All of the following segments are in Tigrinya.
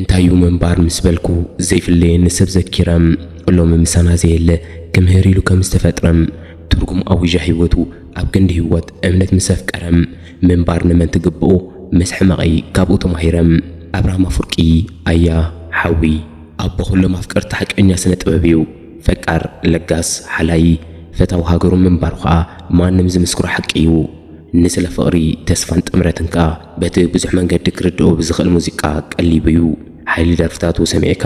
እንታይ እዩ ምንባር ምስ በልኩ ዘይፍለየኒ ሰብ ዘኪረ። ሎሚ ምሳና ዘየለ ክምህር ኢሉ ከም ዝተፈጥረ ትርጉም ኣዊጃ ህይወቱ ኣብ ክንዲ ህይወት እምነት ምስ ኣፍቀረ ምንባር ንመን ትግብኦ ምስ ሕመቐይ ካብኡ ተማሂረ። ኣብርሃም ኣፍወርቂ ኣያ ሓዊ ኣቦ ኩሎም ኣፍቀርቲ ሓቀኛ ስነ ጥበብ እዩ። ፈቃር፣ ለጋስ፣ ሓላይ፣ ፈታዊ ሃገሩ ምንባሩ ኸኣ ማንም ዝምስክሮ ሓቂ እዩ። ንስለ ፍቕሪ፣ ተስፋን ጥምረትን ከኣ በቲ ብዙሕ መንገዲ ክርድኦ ብዝኽእል ሙዚቃ ቀሊቡ እዩ። ሓይሊ ደርፍታቱ ሰሚዕካ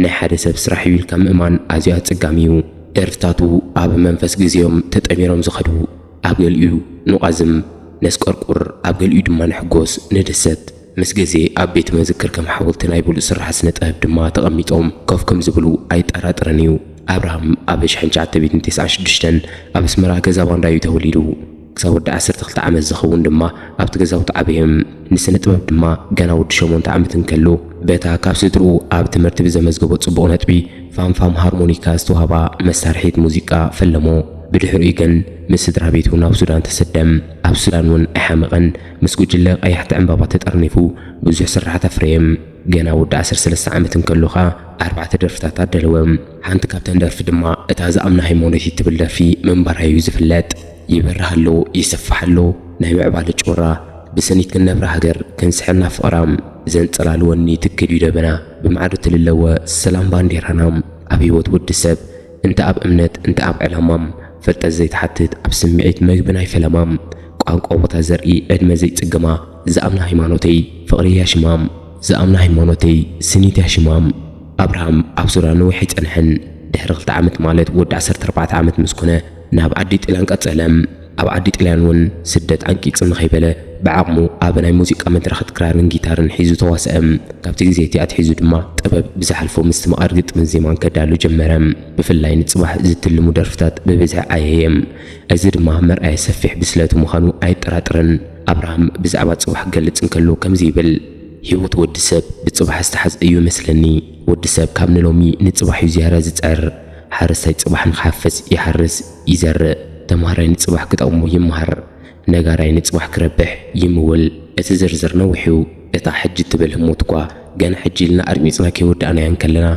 ናይ ሓደ ሰብ ስራሕ እዩ ኢልካ ምእማን ኣዝዩ ኣጸጋሚ እዩ። ደርፍታቱ ኣብ መንፈስ ግዜኦም ተጠሚሮም ዝኸዱ፣ ኣብ ገሊኡ ንቓዝም፣ ነስቆርቁር፣ ኣብ ገሊኡ ድማ ንሕጎስ፣ ንድሰት። ምስ ግዜ ኣብ ቤት መዘክር ከም ሓወልቲ ናይ ብሉጽ ስርሓት ስነ ጥበብ ድማ ተቐሚጦም ኮፍ ከም ዝብሉ ኣይጠራጠርን እዩ። ኣብርሃም ኣብ ሽሕን ትሽዓተ ሚእትን ተስዓን ሽዱሽተን ኣብ ኣስመራ ገዛ ባንዳ እዩ ተወሊዱ። ክሳብ ወዲ ዓሰርተ ክልተ ዓመት ዝኸውን ድማ ኣብቲ ገዛውቲ ዓበየ። ንስነ ጥበብ ድማ ገና ወዲ ሸሞንተ ዓመት እንከሎ በታ ካብ ስድርኡ ኣብ ትምህርቲ ብዘመዝገቦ ጽቡቕ ነጥቢ ፋምፋም ሃርሞኒካ ዝተዋህባ መሳርሒት ሙዚቃ ፈለሞ። ብድሕሪኡ ግን ምስ ስድራ ቤቱ ናብ ሱዳን ተሰደ። ኣብ ሱዳን እውን ኣይሓመቐን። ምስ ጉጅለ ቀያሕቲ ዕምባባ ተጠርኒፉ ብዙሕ ስርሓት ኣፍረየ። ገና ወዲ ዓሰርተ ሰለስተ ዓመት እንከሎ ኸኣ ኣርባዕተ ደርፍታት ኣደለወ። ሓንቲ ካብተን ደርፊ ድማ እታ ዝኣምና ሃይማኖት እትብል ደርፊ ምንባራ እዩ ዝፍለጥ። ይበርህ ኣሎ፣ ይሰፍሕ ኣሎ፣ ናይ ምዕባለ ጮራ፣ ብስኒት ክንነብራ ሃገር፣ ክንስሕና ፍቕራ፣ ዘንጸላልወኒ ትክድ እዩ ደበና፣ ብማዕዶ ትልለወ ሰላም ባንዴራና፣ ኣብ ህይወት ወዲ ሰብ፣ እንተ ኣብ እምነት፣ እንተ ኣብ ዕላማ፣ ፍልጠት ዘይትሓትት፣ ኣብ ስምዒት መግቢ ናይ ፈለማ፣ ቋንቋ ቦታ ዘርኢ ዕድመ ዘይጽግማ፣ ዝኣምና ሃይማኖተይ ፍቕሪ እያ ሽማ፣ ዝኣምና ሃይማኖተይ ስኒት እያ ሽማ። ኣብርሃም ኣብ ሱዳን ነዊሕ ኣይጸንሐን። ድሕሪ ክልተ ዓመት ማለት ወዲ ዓሰርተ ኣርባዕተ ዓመት ምስ ኮነ ናብ ዓዲ ጥልያን ቀጸለ። ኣብ ዓዲ ጥልያን እውን ስደት ዓንቂጹ ንኸይበለ ብዓቕሙ ኣብ ናይ ሙዚቃ መድረኻት ክራርን ጊታርን ሒዙ ተዋስአ። ካብቲ ግዜ እቲ ኣትሒዙ ድማ ጥበብ ብዝሓልፎ ምስትምቓር ግጥምን ዜማን ከዳሉ ጀመረ። ብፍላይ ንጽባሕ ዝትልሙ ደርፍታት ብብዝሒ ዓየየ። እዚ ድማ መርኣያ ሰፊሕ ብስለቱ ምዃኑ ኣይጠራጥርን። ኣብርሃም ብዛዕባ ጽባሕ ክገልጽ እንከሎ ከምዚ ይብል፣ ህይወት ወዲ ሰብ ብጽባሕ ዝተሓዝ እዩ መስለኒ። ወዲ ሰብ ካብ ንሎሚ ንጽባሕ እዩ ዝያዳ ዝጽዕር። ሓረስታይ ጽባሕ ንክሓፍስ ይሓርስ፣ ይዘርእ። ተምሃራይ ንጽባሕ ክጠቕሞ ይምሃር። ነጋራይ ንጽባሕ ክረብሕ ይምውል። እቲ ዝርዝር ነዊሕ እዩ። እታ ሕጂ እትብል ህሞት እኳ ገና ሕጂ ኢልና ኣርሚጽና ከይወዳእናያ እንከለና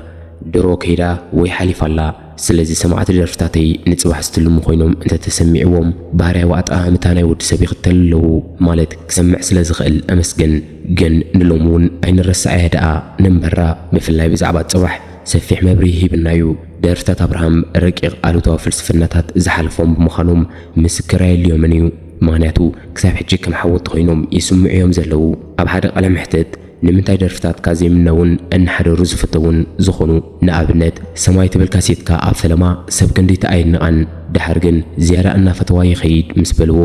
ድሮ ከይዳ ወይ ሓሊፋ ኣላ። ስለዚ ሰማዕቲ ደርፍታተይ ንጽባሕ ዝትልሙ ኮይኖም እንተተሰሚዕዎም ባህርያዊ ኣጠማምታ ናይ ወዲ ሰብ ይኽተሉ ኣለዉ ማለት ክሰምዕ ስለ ዝኽእል ኣመስግን። ግን ንሎሚ እውን ኣይንረስዓያ ደኣ ንንበራ። ብፍላይ ብዛዕባ ጽባሕ ሰፊሕ መብርሂ ሂብና እዩ። ደርፍታት ኣብርሃም ረቂቕ ኣሉታዊ ፍልስፍናታት ዝሓልፎም ብምዃኖም ምስክር ኣየድልዮምን እዩ። ምኽንያቱ ክሳብ ሕጂ ከም ሓወልቲ ኮይኖም ይስምዑ እዮም ዘለዉ። ኣብ ሓደ ቃለ መሕትት ንምንታይ ደርፍታትካ ዘይምነውን እናሓደሩ ዝፍተውን ዝኾኑ፣ ንኣብነት ሰማይ ትብል ካሴትካ ኣብ ፈለማ ሰብ ክንደይቲ ኣየድንቓን፣ ደሓር ግን ዝያዳ እናፈተዋ ይኸይድ ምስ በልዎ፣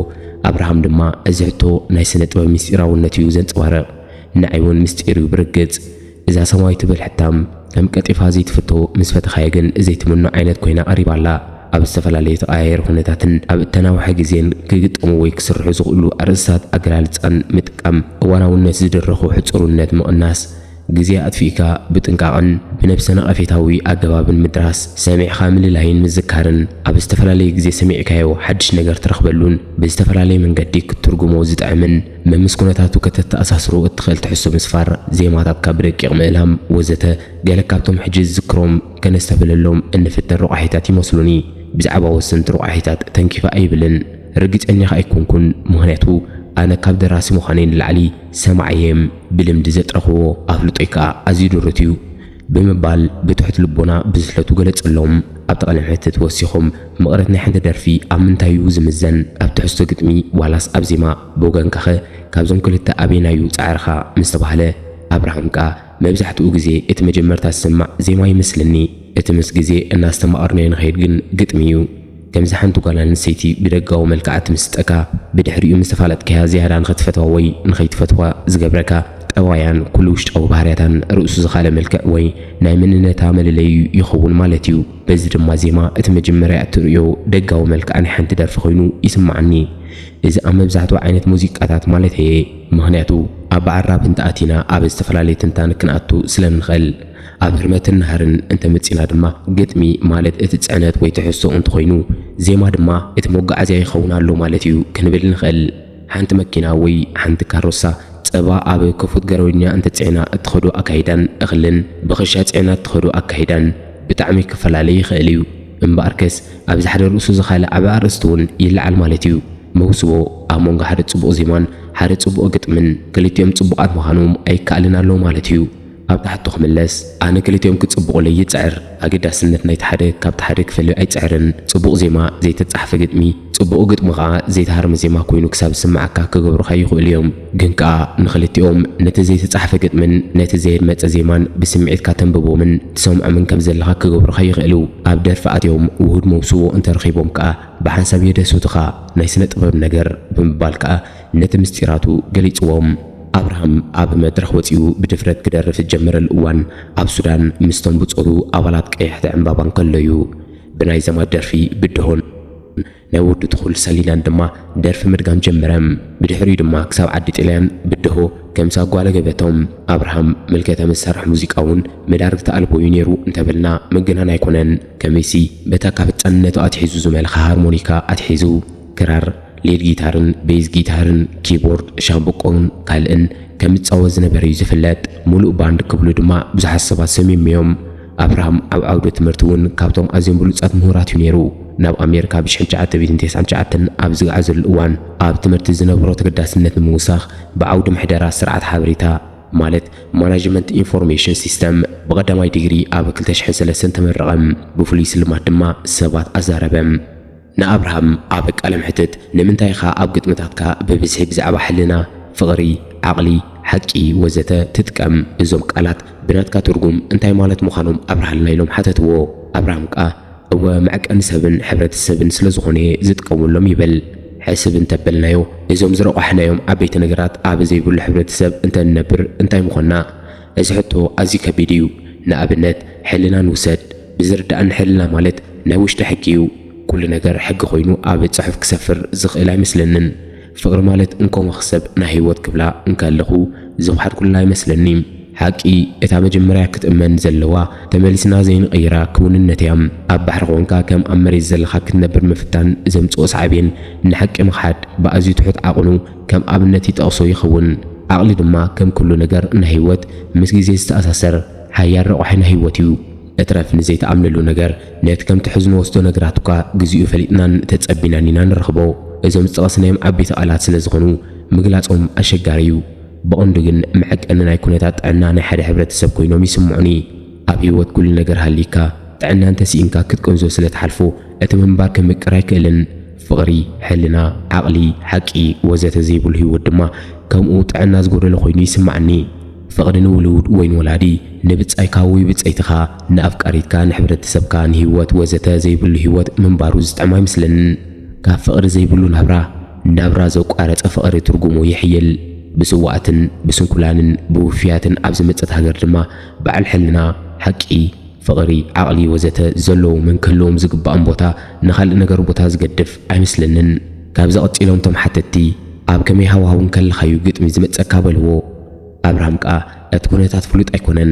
ኣብርሃም ድማ እዚ ሕቶ ናይ ስነ ጥበብ ምስጢራውነት እዩ ዘንጸባርቕ። ንዓይ እውን ምስጢር እዩ ብርግጽ። እዛ ሰማይ ትብል ሕታም ከም ቀልጢፋ ዘይትፍቶ፣ ምስ ፈተኻያ ግን ዘይትምኖ ዓይነት ኮይና ቀሪባ ኣላ። ኣብ ዝተፈላለየ ተቐያየሪ ኩነታትን ኣብ እተናውሐ ግዜን ክግጠሙ ወይ ክስርሑ ዝኽእሉ ኣርእስታት ኣገላልጻን ምጥቃም፣ እዋናውነት ዝድርኹ ሕጹርነት ምቕናስ፣ ግዜ ኣጥፊእካ ብጥንቃቕን ብነብሰ ነቐፌታዊ ኣገባብን ምድራስ፣ ሰሚዕኻ ምልላይን ምዝካርን፣ ኣብ ዝተፈላለየ ግዜ ሰሚዕካዮ ሓድሽ ነገር ትረኽበሉን ብዝተፈላለየ መንገዲ ክትትርጉሞ ዝጥዕምን መምስ ኩነታቱ ከተተኣሳስሮ እትኽእል ትሕዝቶ ምስፋር፣ ዜማታትካ ብደቂቕ ምእላም ወዘተ ገለ ካብቶም ሕጂ ዝዝክሮም ከነስተብህለሎም እንፍትን ረቋሒታት ይመስሉኒ። ብዛዕባ ወሰንቲ ረቋሒታት ተንኪፈ ኣይብልን። ርግጸኛ ከኣ ኣይኮንኩን፣ ምኽንያቱ ኣነ ካብ ደራሲ ምዃነይ ንላዕሊ ሰማዒ እየ። ብልምዲ ዘጥረኽዎ ኣፍልጦይ ከኣ ኣዝዩ ድሩት እዩ ብምባል ብትሑት ልቦና ብዝሕለቱ ገለጸሎም። ኣብቲ ቃለ መሕትት ወሲኾም፣ ምቕረት ናይ ሓንቲ ደርፊ ኣብ ምንታይ እዩ ዝምዘን? ኣብ ትሕዝቶ ግጥሚ ዋላስ ኣብ ዜማ? ብወገንካኸ ካብዞም ክልተ ኣበየናይ እዩ ጻዕርኻ? ምስ ተባህለ፣ ኣብርሃም ከኣ መብዛሕትኡ ግዜ እቲ መጀመርታ ዝስማዕ ዜማ ይመስለኒ። እቲ ምስ ግዜ እናስተማቐርናዮ ንኸይድ ግን ግጥሚ እዩ። ከምዚ ሓንቲ ጓል ኣንስተይቲ ብደጋዊ መልክዓ ትምስጠካ፣ ብድሕሪኡ ምስ ተፋለጥካያ ዝያዳ ንኽትፈትዋ ወይ ንኸይትፈትዋ ዝገብረካ ጠባያን ኩሉ ውሽጣዊ ባህርያታን ርእሱ ዝኻለ መልክዕ ወይ ናይ መንነታ መለለዩ ይኸውን ማለት እዩ። በዚ ድማ ዜማ እቲ መጀመርያ እትርእዮ ደጋዊ መልክዓ ናይ ሓንቲ ደርፊ ኮይኑ ይስምዓኒ። እዚ ኣብ መብዛሕትኡ ዓይነት ሙዚቃታት ማለተየ፣ ምኽንያቱ ኣብ በዓል ራፕ እንተኣቲና ኣብ ዝተፈላለየ ትንታነ ክንኣቱ ስለ ንኽእል። ኣብ ህርመትን ናህርን እንተመጺና ድማ ግጥሚ ማለት እቲ ጽዕነት ወይ ትሕዝቶ እንተኾይኑ፣ ዜማ ድማ እቲ መጓዓዝያ ይኸውን ኣሎ ማለት እዩ ክንብል ንኽእል። ሓንቲ መኪና ወይ ሓንቲ ካሮሳ ጸባ ኣብ ክፉት ገረወኛ እንተጽዒና እትኸዶ ኣካይዳን እኽልን ብኽሻ ጽዒና እትኸዶ ኣካይዳን ብጣዕሚ ክፈላለ ይኽእል እዩ። እምበኣርከስ ኣብዚ ሓደ ርእሱ ዝኻለ ዓቢ ኣርእስቲ እውን ይለዓል ማለት እዩ። መውስቦ ኣብ መንጎ ሓደ ጽቡቕ ዜማን ሓደ ጽቡቕ ግጥምን ክልቲኦም ጽቡቓት ምዃኖም ኣይከኣልን ኣሎ ማለት እዩ። ኣብታ ሕቶ ክምለስ፣ ኣነ ክልቲኦም ክጽብቑለይ ይጽዕር። ኣገዳስነት ናይቲ ሓደ ካብቲ ሓደ ክፈልዮ ኣይጽዕርን። ጽቡቕ ዜማ ዘይተጻሕፈ ግጥሚ፣ ጽቡቕ ግጥሚ ከኣ ዘይተሃርመ ዜማ ኮይኑ ክሳብ ዝስምዓካ ክገብሩኻ ይኽእሉ እዮም። ግን ከኣ ንኽልቲኦም ነቲ ዘይተጻሕፈ ግጥምን ነቲ ዘይመጸ ዜማን ብስምዒትካ ተንብቦምን ትሰምዖምን ከም ዘለኻ ክገብሩኻ ይኽእሉ። ኣብ ደርፊ ኣትዮም ውሁድ መውስቦ እንተረኺቦም ከኣ ብሓንሳብ የደስቱኻ። ናይ ስነ ጥበብ ነገር ብምባል ከኣ ነቲ ምስጢራቱ ገሊጽዎም። ኣብርሃም ኣብ መድረኽ ወጺኡ ብድፍረት ክደርፍ ዝጀመረሉ እዋን፣ ኣብ ሱዳን ምስቶም ብጾቱ ኣባላት ቀያሕቲ ዕምባባ እንከሎ እዩ ብናይ ዘማት ደርፊ ብድሆን ናይ ወዲ ትኹል ሰሊናን ድማ ደርፊ ምድጋም ጀመረ። ብድሕሪኡ ድማ ክሳብ ዓዲ ጥልያን ብድሆ ከም ሳጓ ለገበቶም። ኣብርሃም ምልከተ መሳርሒ ሙዚቃ እውን መዳርግቲ ኣልቦ እዩ ነይሩ እንተበልና ምግናን ኣይኮነን። ከመይሲ በታ ካብ ህጻንነቱ ኣትሒዙ ዝመልኻ ሃርሞኒካ ኣትሒዙ ክራር፣ ሊድ ጊታርን ቤዝ ጊታርን ኪቦርድ፣ ሻምብቆን ካልእን ከም ዝጻወት ዝነበረ እዩ ዝፍለጥ። ሙሉእ ባንድ ክብሉ ድማ ብዙሓት ሰባት ሰሚሞም እዮም። ኣብርሃም ኣብ ዓውደ ትምህርቲ እውን ካብቶም ኣዝዮም ብሉጻት ምሁራት እዩ ነይሩ። ናብ ኣሜሪካ ብ ሽሕን ትሽዓተ ሚእትን ተስዓን ትሽዓተን ኣብ ዝገዓዘሉ እዋን ኣብ ትምህርቲ ዝነበሮ ተገዳስነት ንምውሳኽ ብዓውዲ ምሕደራ ስርዓት ሓበሬታ ማለት ማናጅመንት ኢንፎርሜሽን ሲስተም ብቐዳማይ ዲግሪ ኣብ ክልተ ሽሕን ሰለስተን ተመረቐ። ብፍሉይ ስልማት ድማ ሰባት ኣዛረበ። ንኣብርሃም ኣብ ቃለ መሕትት ንምንታይ ኢኻ ኣብ ግጥምታትካ ብብዝሒ ብዛዕባ ሕልና፣ ፍቕሪ፣ ዓቕሊ፣ ሓቂ ወዘተ ትጥቀም? እዞም ቃላት ብናትካ ትርጉም እንታይ ማለት ምዃኖም ኣብርሃልና ኢሎም ሓተትዎ። ኣብርሃም ከኣ እወ መዐቀኒ ሰብን ሕብረተሰብን ስለ ዝኾነ እየ ዝጥቀመሎም ይብል። ሕስብ እንተበልናዮ እዞም ዝረቋሕናዮም ዓበይቲ ነገራት ኣብ ዘይብሉ ሕብረተሰብ እንተንነብር እንታይ ምኾንና? እዚ ሕቶ ኣዝዩ ከቢድ እዩ። ንኣብነት ሕልና ንውሰድ። ብዝርድኣኒ ሕልና ማለት ናይ ውሽጢ ሕጊ እዩ። ኩሉ ነገር ሕጊ ኮይኑ ኣብ ጽሑፍ ክሰፍር ዝኽእል ኣይመስለንን። ፍቕሪ ማለት እንኮ መኽሰብ ናይ ህይወት ክብላ እንከለኹ ዝኸሓድኩላ ኣይመስለኒ። ሓቂ እታ መጀመርያ ክትእመን ዘለዋ ተመሊስና ዘይንቕይራ ክውንነት እያ። ኣብ ባሕሪ ኮንካ ከም ኣብ መሬት ዘለኻ ክትነብር ምፍታን ዘምጽኦ ሳዕቤን ንሓቂ ምኽሓድ ብኣዝዩ ትሑት ዓቕኑ ከም ኣብነት ይጠቕሶ ይኸውን። ዓቕሊ ድማ ከም ኩሉ ነገር ናይ ህይወት ምስ ግዜ ዝተኣሳሰር ሓያል ረቋሒ ናይ ህይወት እዩ። እትረፍ ንዘይትኣምነሉ ነገር ነቲ ከም ትሕዚ ንወስዶ ነገራት እኳ ግዚኡ ፈሊጥናን ተጸቢናን ኢና ንረኽቦ። እዞም ዝጠቐስናዮም ዓበይቲ ቃላት ስለ ዝኾኑ ምግላጾም ኣሸጋሪ እዩ። ብቐንዱ ግን መዐቀኒ ናይ ኩነታት ጥዕና ናይ ሓደ ሕብረተሰብ ኮይኖም ይስምዑኒ። ኣብ ህይወት ኩሉ ነገር ሃልይካ ጥዕና እንተስኢንካ ክትቅንዞ ስለ ትሓልፎ እቲ ምንባር ክምቅር ኣይክእልን። ፍቕሪ፣ ሕልና፣ ዓቕሊ፣ ሓቂ ወዘተ ዘይብሉ ህይወት ድማ ከምኡ ጥዕና ዝጎደሎ ኮይኑ ይስምዓኒ። ፍቕሪ ንውሉድ ወይ ንወላዲ፣ ንብጻይካ ወይ ብጸይትኻ፣ ንኣፍቃሪትካ፣ ንሕብረተሰብካ፣ ንህይወት ወዘተ ዘይብሉ ህይወት ምንባሩ ዝጥዕም ኣይመስለንን። ካብ ፍቕሪ ዘይብሉ ናብራ፣ ናብራ ዘቋረጸ ፍቕሪ ትርጉሙ ይሕይል። ብስዋኣትን ብስንኩላንን ብውፍያትን ኣብ ዝመጸት ሃገር ድማ በዓል ሕልና፣ ሓቂ፣ ፍቕሪ፣ ዓቕሊ ወዘተ ዘለዎም እንክህልዎም ዝግባኦም ቦታ ንኻልእ ነገር ቦታ ዝገድፍ ኣይመስለንን። ካብዚ ቀጺሎም እቶም ሓተትቲ፣ ኣብ ከመይ ሃዋህው እንከለኻ'ዩ ግጥሚ ዝመጸካ በልዎ። ኣብርሃም ከኣ እቲ ኩነታት ፍሉጥ ኣይኮነን።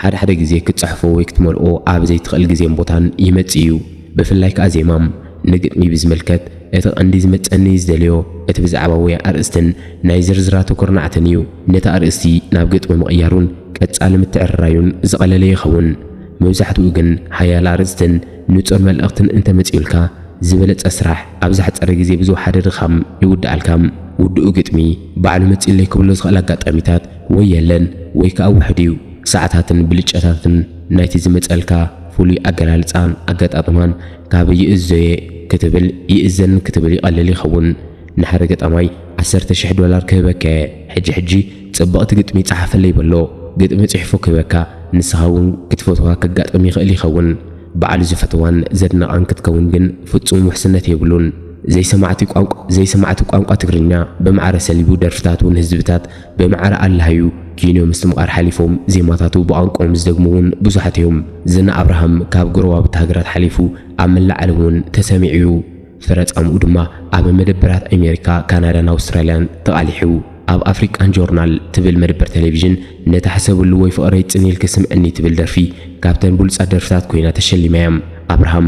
ሓደ ሓደ ግዜ ክትጽሕፎ ወይ ክትመልኦ ኣብ ዘይትኽእል ግዜን ቦታን ይመጽእ እዩ። ብፍላይ ከኣ ዜማ። ንግጥሚ ብዝምልከት እቲ ቀንዲ ዝመጸኒ ዝደልዮ እቲ ብዛዕባ ወይ ኣርእስትን ናይ ዝርዝራቱ ኩርናዕትን እዩ። ነቲ ኣርእስቲ ናብ ግጥሚ ምቕያሩን ቀጻሊ ምትዕርራዩን ዝቐለለ ይኸውን። መብዛሕትኡ ግን ሓያል ኣርእስትን ንጹር መልእኽትን እንተመጺኡልካ ዝበለጸ ስራሕ ኣብ ዝሓጸረ ግዜ ብዝወሓደ ድኻም ይውድኣልካ። ውድኡ ግጥሚ ባዕሉ መጺኡለይ ክብሎ ዝኽእል ኣጋጣሚታት ወይ የለን ወይ ከኣ ውሑድ እዩ። ሰዓታትን ብልጫታትን ናይቲ ዝመጸልካ ፍሉይ ኣገላልጻን ኣገጣጥማን ካብ ይእዞ'የ ክትብል ይእዘን ክትብል ይቐልል ይኸውን። ንሓደ ገጣማይ ዓሰርተ ሽሕ ዶላር ክህበካ እየ፣ ሕጂ ሕጂ ጽብቕቲ ግጥሚ ጸሓፈለይ በሎ። ግጥሚ ጽሒፉ ክህበካ፣ ንስኻ እውን ክትፈትዋ ከጋጥም ይኽእል ይኸውን። ባዕሉ ዝፈትዋን ዘድነቓን ክትከውን ግን ፍጹም ውሕስነት የብሉን። ዘይሰማዕቲ ቋንቋ፣ ዘይሰማዕቲ ቋንቋ ትግርኛ ብማዕረ ሰሊቡ ደርፍታቱ ንህዝብታት ብማዕረ ኣላህዩ ኪንዮ ምስትምቓር ሓሊፎም ዜማታቱ ብቋንቋኦም ዝደግሙ እውን ብዙሓት እዮም። ዝና ኣብርሃም ካብ ጎረባብቲ ሃገራት ሓሊፉ ኣብ መላእ ዓለም እውን ተሰሚዑ እዩ። ፍረ ጻምኡ ድማ ኣብ መደበራት ኣሜሪካ፣ ካናዳን ኣውስትራልያን ተቓሊሑ። ኣብ ኣፍሪቃን ጆርናል ትብል መደበር ቴሌቪዥን ነታ ሕሰብሉ ወይ ፍቕረይ ጽን ኢልኪ ስምዕኒ ትብል ደርፊ ካብተን ብሉጻት ደርፍታት ኮይና ተሸሊማ እያ። ኣብርሃም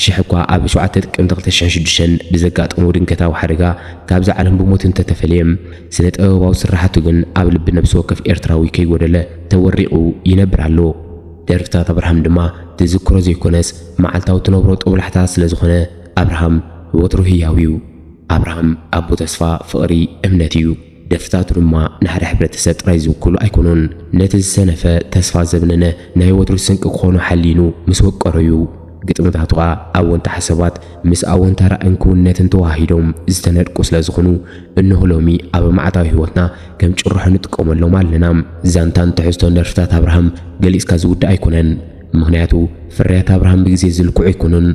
ሽሕ እኳ ኣብ ሸውዓተ ጥቅምቲ ክልተ ሽሕን ሽዱሽተን ብዘጋጠሞ ድንገታዊ ሓደጋ ካብዛ ዓለም ብሞት እንተተፈልየ፣ ስነ ጥበባዊ ስራሓቱ ግን ኣብ ልቢ ነብሲ ወከፍ ኤርትራዊ ከይጎደለ ተወሪቑ ይነብር ኣሎ። ደርፍታት ኣብርሃም ድማ ትዝክሮ ዘይኮነስ መዓልታዊ ትነብሮ ጦብላሕታ ስለ ዝኾነ ኣብርሃም ወትሩ ህያው እዩ። ኣብርሃም ኣቦ ተስፋ፣ ፍቕሪ፣ እምነት እዩ። ደርፍታቱ ድማ ንሓደ ሕብረተሰብ ጥራይ ዝውክሉ ኣይኮኑን። ነቲ ዝሰነፈ፣ ተስፋ ዘብነነ ናይ ወትሩ ስንቂ ክኾኖ ሓሊኑ ምስ ወቀሮ እዩ። ግጥምታቱ ኸኣ ኣወንታ ሓሳባት ምስ ኣወንታ ራእን ክውንነትን ተዋሂዶም ዝተነድቁ ስለ ዝኾኑ፣ እንሆ ሎሚ ኣብ መዓልታዊ ህይወትና ከም ጭርሖ ንጥቀመሎም ኣለና። ዛንታን ትሕዝቶን ደርፍታት ኣብርሃም ገሊጽካ ዝውዳእ ኣይኮነን። ምኽንያቱ ፍርያት ኣብርሃም ብግዜ ዝልክዑ ኣይኮኑን።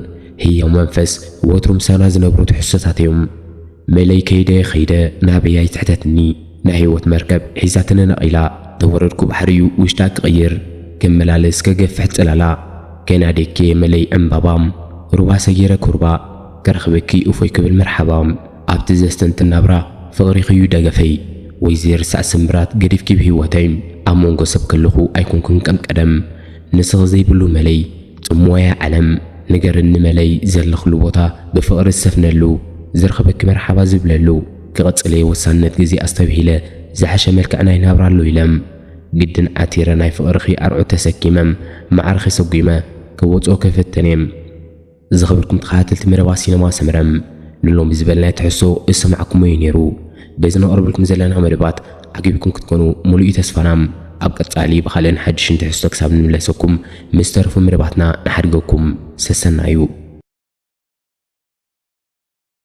ህያው መንፈስ ወትሩ ምሳና ዝነብሩ ትሕዝቶታት እዮም። መለይ ከይደ ከይደ ናበይ ኣይትሕተትኒ። ናይ ህይወት መርከብ ሒዛትኒ ነቒላ። ተወረድኩ ባሕሪ'ዩ ውሽጣ ክቕይር። ክመላለስ ከገፍሕ ጽላላ። ከናዴኬ መለይ ዕምባባ። ሩባ ሰጊረ ኩርባ። ክረኽበኪ እፎይ ክብል መርሓባ። ኣብቲ ዘስተንትን ናብራ ፍቕሪኺ'ዩ ደገፈይ። ወይ ዘይርሳዕ ስምብራት ገዲፍኪ ብህይወተይ። ኣብ መንጎ ሰብ ከለኹ ኣይኮንኩን ከም ቀደም። ንስኺ ዘይብሉ መለይ ጽምዋያ ዓለም። ንገርኒ መለይ ዘለኽሉ ቦታ ብፍቕሪ ዝሰፍነሉ። ዝረኽበኪ መርሓባ ዝብለሉ። ክቕጽል እየ ወሳንነት ግዜ ኣስተብሂለ። ዝሓሸ መልክዕ ናይ ናብራ ኣሎ ኢለ። ግድን ዓቲረ ናይ ፍቕርኺ ኣርዑት ተሰኪመ። ማዕርኺ ሰጒመ ክወጽኦ ክፍትን እየ። ዝኸበርኩም ተኸታተልቲ መደባት ሲነማ ሰመረ፣ ንሎሚ ዝበልናዮ ትሕዝቶ ዝሰማዕኩሞ እዩ ነይሩ። በዚ ነቕርበልኩም ዘለና መደባት ዓጊብኩም ክትኮኑ ሙሉእ እዩ ተስፋና። ኣብ ቀጻሊ ብኻልእን ሓድሽን ትሕዝቶ ክሳብ ንምለሰኩም፣ ምስ ተረፉ መደባትና ንሓድገኩም። ሰሰናዩ።